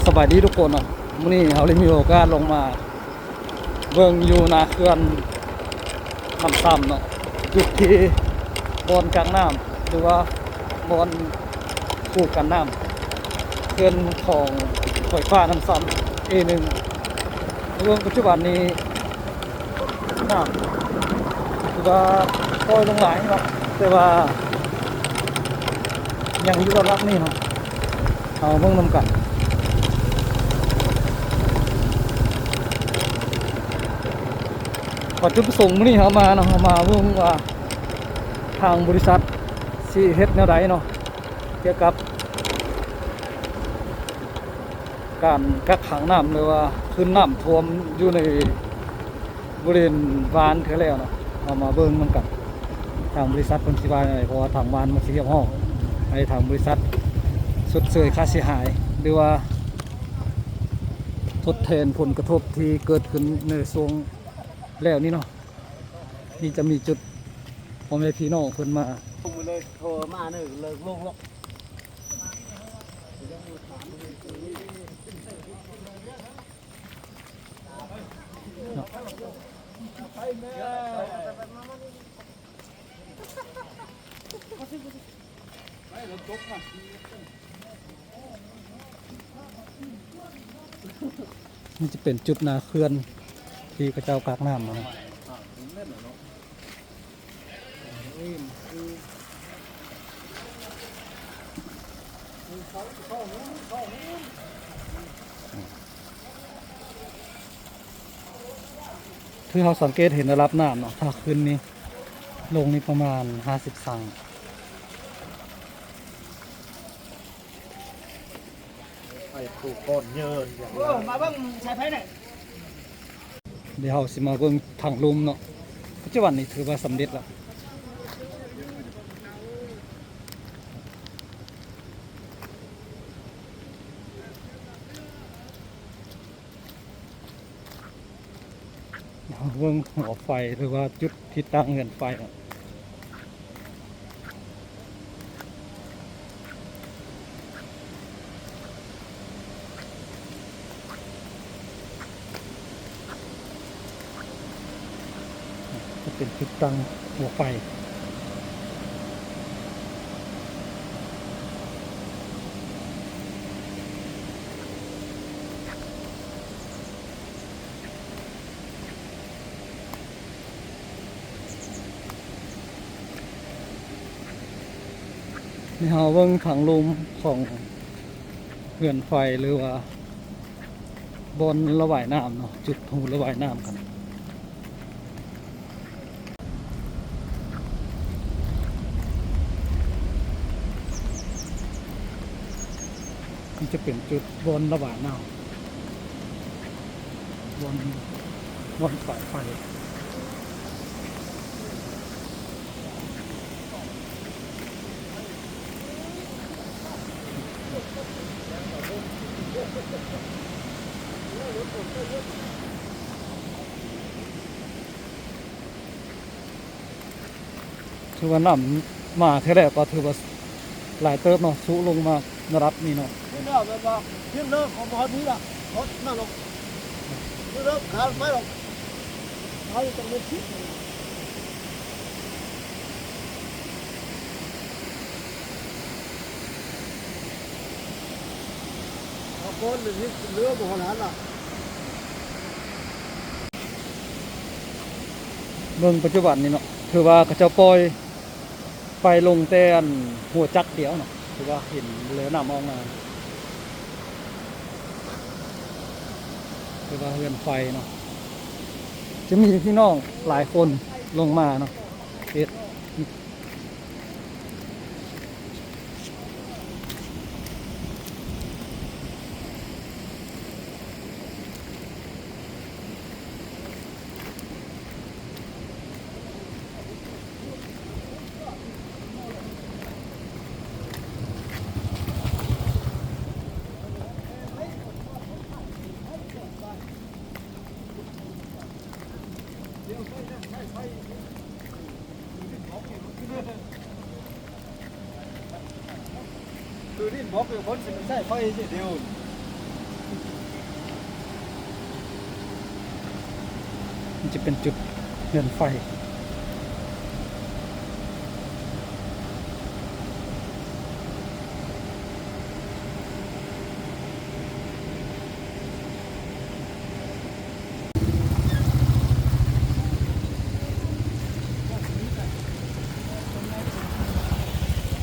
ສະບາຍດີທຸກຄົນເນາະ, ມື້ນີ້ເຮົາໄດ້ມີໂອກາດລົງມາເບິ່ງຢູ່ໜ້າເຂື່ອນນ້ຳຊຳເນາະ, ຈຸດທີ່ບ່ອນກັກນ້ຳ ຫຼືວ່າບ່ອນກູ້ກັນນ້ຳ ເຂື່ອນຂອງໄຟຟ້ານ້ຳຊຳ ເອໜຶ່ງ. ໃນເບື້ອງປັດຈຸບັນນີ້ ນ້ຳຖືວ່າປ່ອຍລົງຫຼາຍເນາະ, ແຕ່ວ່າຍັງຢູ່ລະດັບນີ້ເນາະ, ເຮົາເບິ່ງນຳກັນ. ເພາະຈຸດປະສົງມື້ນີ້ເຮົາມາເນາະ, ເຮົາມາເບິ່ງວ່າທາງບໍລິສັດຊິເຮັດແນວໃດເນາະ ກ່ຽວກັບ ການກັກຂັງນ້ຳ ຫຼືວ່າຄືນນ້ຳຖ້ວມຢູ່ໃນບໍລິເວນບ້ານເທື່ອແລ້ວເນາະ, ເຮົາມາເບິ່ງນຳກັນ ທາງບໍລິສັດເພິ່ນຊິວ່າແນວໃດ, ເພາະວ່າທາງບ້ານມັນຊິຮຽກຮ້ອງໃຫ້ທາງບໍລິສັດຊົດເຊີຍຄ່າເສຍຫາຍ ຫຼືວ່າທົດແທນຜົນກະທົບທີ່ເກີດຂຶ້ນໃນຊ່ວງແລ້ວນີ້ເນາະ. ນີ້ຈະມີຈຸດພໍ່ແມ່ພີ່ນ້ອງເພິ່ນມາ ໂທມາເນີ ເລີກລົງແລ້ວ. ນີ້ຈະເປັນຈຸດໜ້າເຂື່ອນທີ່ເຂົາເຈົ້າກັກນ້ຳເນາະ. ຄືເຮົາສັງເກດເຫັນລະດັບນ້ຳເນາະ, ຖ້າຂຶ້ນນີ້ ລົງນີ້ປະມານຫ້າສິບຊັງ. ໃສ່ຜູ້ກ່ອນເຍີນຢ່າງ ໂອ້ ມາເບິ່ງສາຍໄຟແດ່. ດຽວເຮົາຊິມາເບິ່ງທາງລຸ່ມເນາະ, ປັດຈຸບັນນີ້ຖືວ່າສຳເລັດແລ້ວ. ເຮົາເບິ່ງຫົວໄຟ ຫຼືວ່າຈຸດທີ່ຕັ້ງເຮືອນໄຟເນາະ. ຈະເປັນຈຸດຕັ້ງຫົວໄຟ. ນີ້ເຮົາເບິ່ງທາງລຸ່ມຂອງເຮືອນໄຟ ຫຼືວ່າບ່ອນລະບາຍນ້ຳເນາະ, ຈຸດຮູລະບາຍນ້ຳກັນ. ນີ້ຈະເປັນຈຸດບ່ອນລະບາຍນ້ຳ ບ່ອນ ບ່ອນສາຍໄຟ. ຖືວ່ານ້ຳມາເທື່ອແລ້ວກໍຖືວ່າຫຼາຍເຕີບເນາະ, ຊຸລົງມາລະດັບນີ້ເນາະ. ຂຶ້ນແລ້ວແມ່ນວ່າ ຂຶ້ນເລີຍ ເຂົາບໍ່ຮອດນີ້ລະ ຮອດນັ້ນລະ ຂຶ້ນເລີຍ ຂາໄປລະ ຂາຢູ່ຕະເວັນທິດ ຂາກ່ອນເລີຍ ເຮືອບໍ່ຮອດຫັ້ນລະ. ເບິ່ງປັດຈຸບັນນີ້ເນາະ ຖືວ່າເຂົາເຈົ້າປ່ອຍໄຟລົງແຕ່ອັນຫົວຈັກດຽວເນາະ, ຖືວ່າເຫັນເຫຼືອນ້ຳອອກມາ. ຖືວ່າເຮືອນໄຟເນາະ ຈະມີພີ່ນ້ອງຫຼາຍຄົນລົງມາເນາະ ເຮັດ ຄືດິນບອກຢູ່ ຄົນຊິໄປໃຊ້ໄຟຊິດຽວ. ຈະເປັນຈຸດເຮືອນໄຟ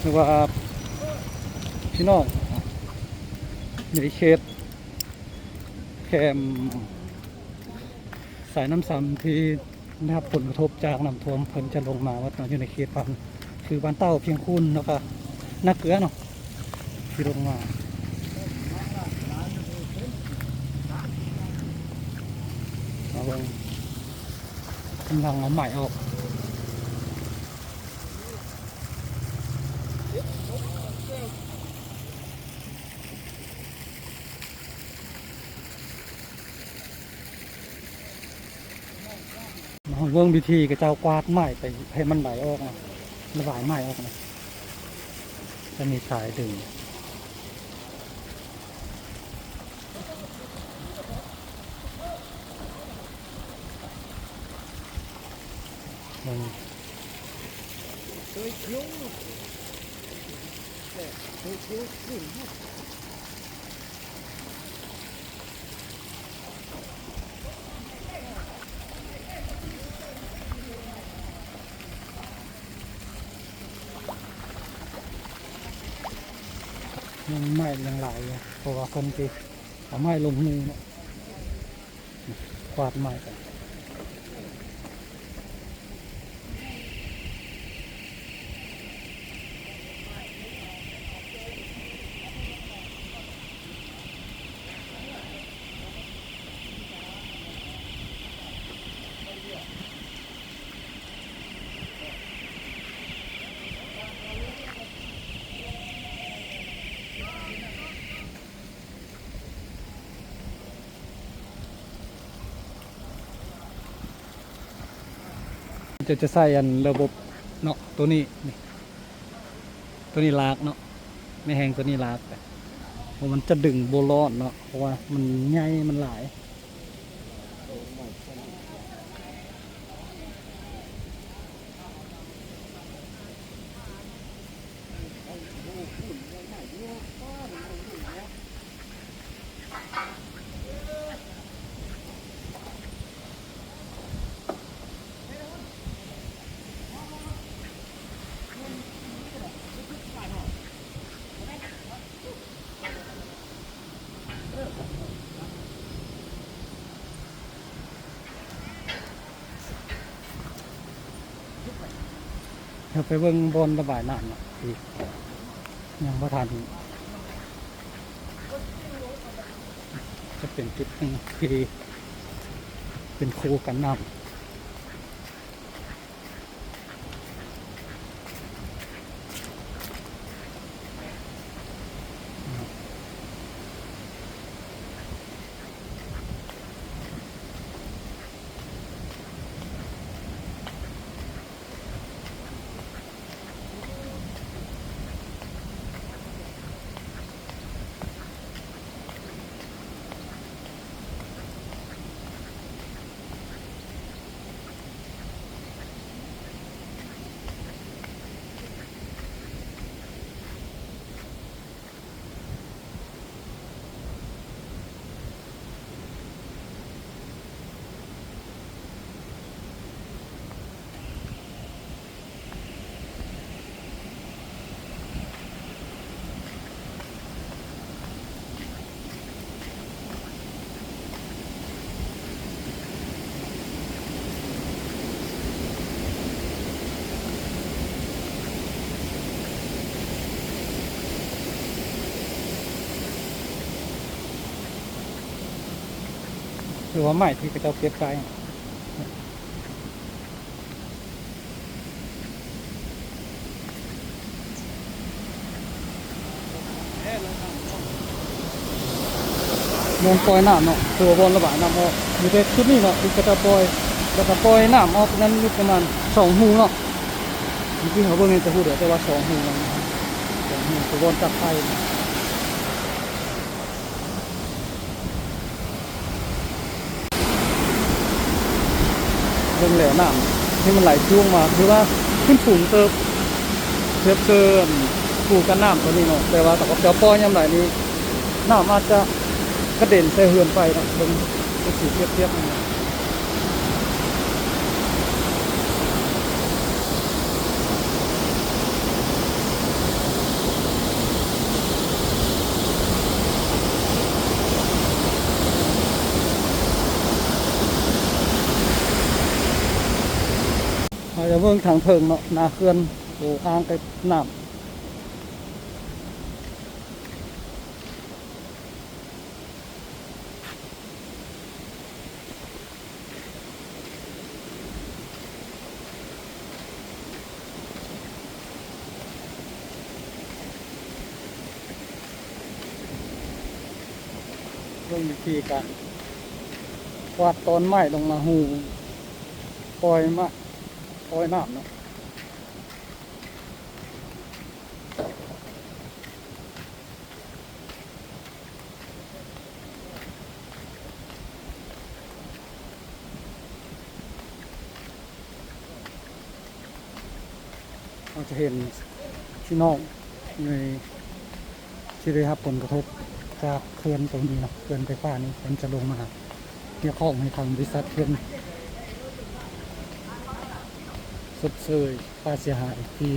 ຫຼືວ່າພີ່ນ້ອງຢູ່ໃນເຂດແຄມ ສາຍນ້ຳຊຳທີ່ໄດ້ຮັບຜົນກະທົບຈາກນ້ຳຖ້ວມ ເພິ່ນຈະລົງມາໝົດເນາະ ຢູ່ໃນເຂດບ້ານ ຄືບ້ານເຕົ້າ ພຽງຄູນ ແລ້ວກະນາເກືອເນາະ ທີ່ລົງມາ. ມາເບິ່ງ ກຳລັງເອົາໄມ້ອອກ. ມາເບິ່ງວິທີເຂົາເຈົ້າກວາດໄມ້ໄປໃຫ້ມັນໄຫຼອອກນະ ລະບາຍໄມ້ອອກນະ ຈະມີສາຍດຶງ ເບິ່ງ ຍັງໄມ້ຍັງຫຼາຍຢູ່ ເພາະວ່າເພິ່ນຊິເອົາໄມ້ລົງຮູເນາະ. ກວາດໄມ້ກັນ. ຈະ ຈະໃສ່ອັນລະບົບເນາະ ໂຕນີ້ ນີ້ ໂຕນີ້ລາກເນາະ ແມ່ແຮງໂຕນີ້ລາກ ເພາະມັນຈະດຶງບໍ່ລອດເນາະ ເພາະວ່າມັນໃຫຍ່ ມັນຫຼາຍ. ເຮົາໄປເບິ່ງບ່ອນລະບາຍນ້ຳເນາະ ທີ່ຍັງບໍ່ທັນ ຈະເປັນຈຸດໜຶ່ງທີ່ເປັນຄູກັນນ້ຳ. ຫຼືວ່າໄມ້ທີ່ເຂົາເຈົ້າເກັບໃສ່. ບ່ອນປ່ອຍນ້ຳເນາະ ຄືວ່າບ່ອນລະບາຍນ້ຳອອກ ມີແຕ່ຈຸດນີ້ເນາະ ທີ່ເຂົາເຈົ້າປ່ອຍ ແລ້ວກໍປ່ອຍນ້ຳອອກນັ້ນຢູ່ປະມານສອງຮູເນາະ ທີ່ເຮົາເບິ່ງໃນຕະຫູດ ແຕ່ວ່າສອງຮູນັ້ນ ສອງຮູຄືບ່ອນຕັດໄຟ. ເບິ່ງແລ້ວນ້ຳທີ່ມັນໄຫຼສູງມາ ຖືວ່າຂຶ້ນສູງເຕີບ ທຽບເຊີນຄູ່ກັນນ້ຳຕົວນີ້ເນາະ, ແຕ່ວ່າຖ້າເຂົາເຈົ້າປ່ອຍຍາມໃດນີ້ ນ້ຳອາດຈະກະເດັນໃສ່ເຮືອນໄປເນາະ. ເບິ່ງ ເປັນສີທຽບໆນີ້. ເຮົາຈະເບິ່ງທາງເທິງເນາະ ໜ້າເຂື່ອນ ໂອ້ ອ່າງເກັບນ້ຳ. ເບິ່ງວິທີການກວາດຕອນໄມ້ລົງມາຮູປ່ອຍມາ ປ່ອຍນ້ຳເນາະ. ເຮົາຈະເຫັນພີ່ນ້ອງໃນ ທີ່ໄດ້ຮັບຜົນກະທົບຈາກເຂື່ອນໂຕນີ້ເນາະ, ເຂື່ອນໄຟຟ້ານີ້ ເພິ່ນຈະລົງມາຮຽກຮ້ອງໃຫ້ທາງບໍລິສັດເພິ່ນຊົດເຊີຍຄ່າເສຍຫາຍທີ່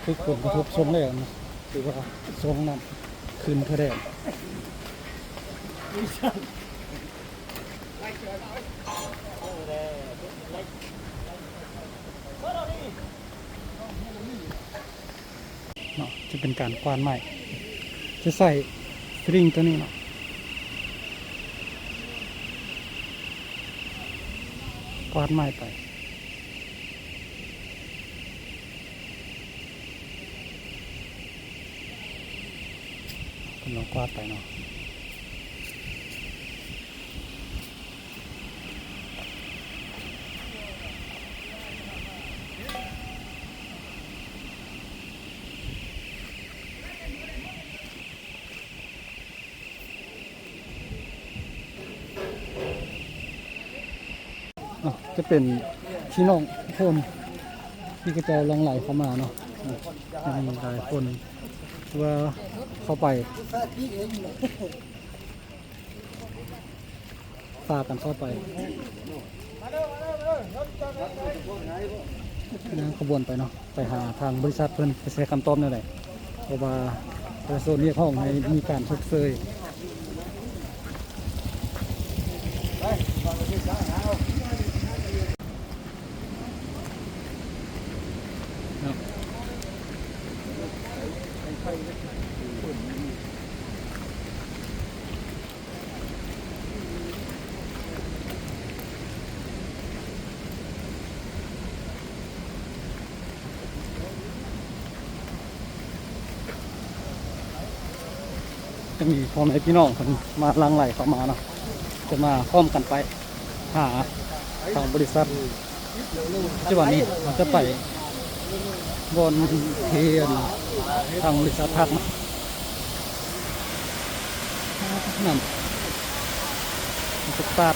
ຖືກຜົນກະທົບຊ່ວງແລ້ວເນາະ, ຖືວ່າຊ່ວງນ້ຳຂຶ້ນທົ່ວແດນ. ເນາະ ຈະເປັນການກວາດໄມ້ ຈະໃຊ້ສະລິງຕົວນີ້ເນາະ ກວາດໄມ້ໄປ. ກຳລັງກວາດໄປເນາະ. ເນາະ ຈະເປັນພີ່ນ້ອງຄົນທີ່ເຂົາເຈົ້າຫຼັ່ງໄຫຼເຂົ້າມາເນາະ, ເນາະ ມີຫຼາຍຄົນທີ່ວ່າເຂົ້າໄປ ພາກັນເຂົ້າໄປ ຍ່າງຂະບວນໄປເນາະ ໄປຫາທາງບໍລິສັດເພິ່ນ ໄປໃຊ້ຄຳຕອບແນວໃດ ເພາະວ່າປະຊາຊົນຮຽກຮ້ອງໃຫ້ມີການຊົດເຊີຍ. ຈະມີພໍ່ແມ່ພີ່ນ້ອງເພິ່ນມາຫຼັ່ງໄຫຼເຂົ້າມາເນາະ, ຈະມາພ້ອມກັນໄປຫາທາງບໍລິສັດ. ປັດຈຸບັນນີ້ເຮົາຈະໄປບ່ອນທີ່ທາງບໍລິສັດພັກເນາະ. ນ້ຳ ນ້ຳຕົກຕາດ.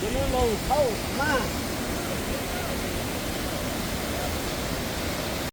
ມັນລົງເຂົ້າມາ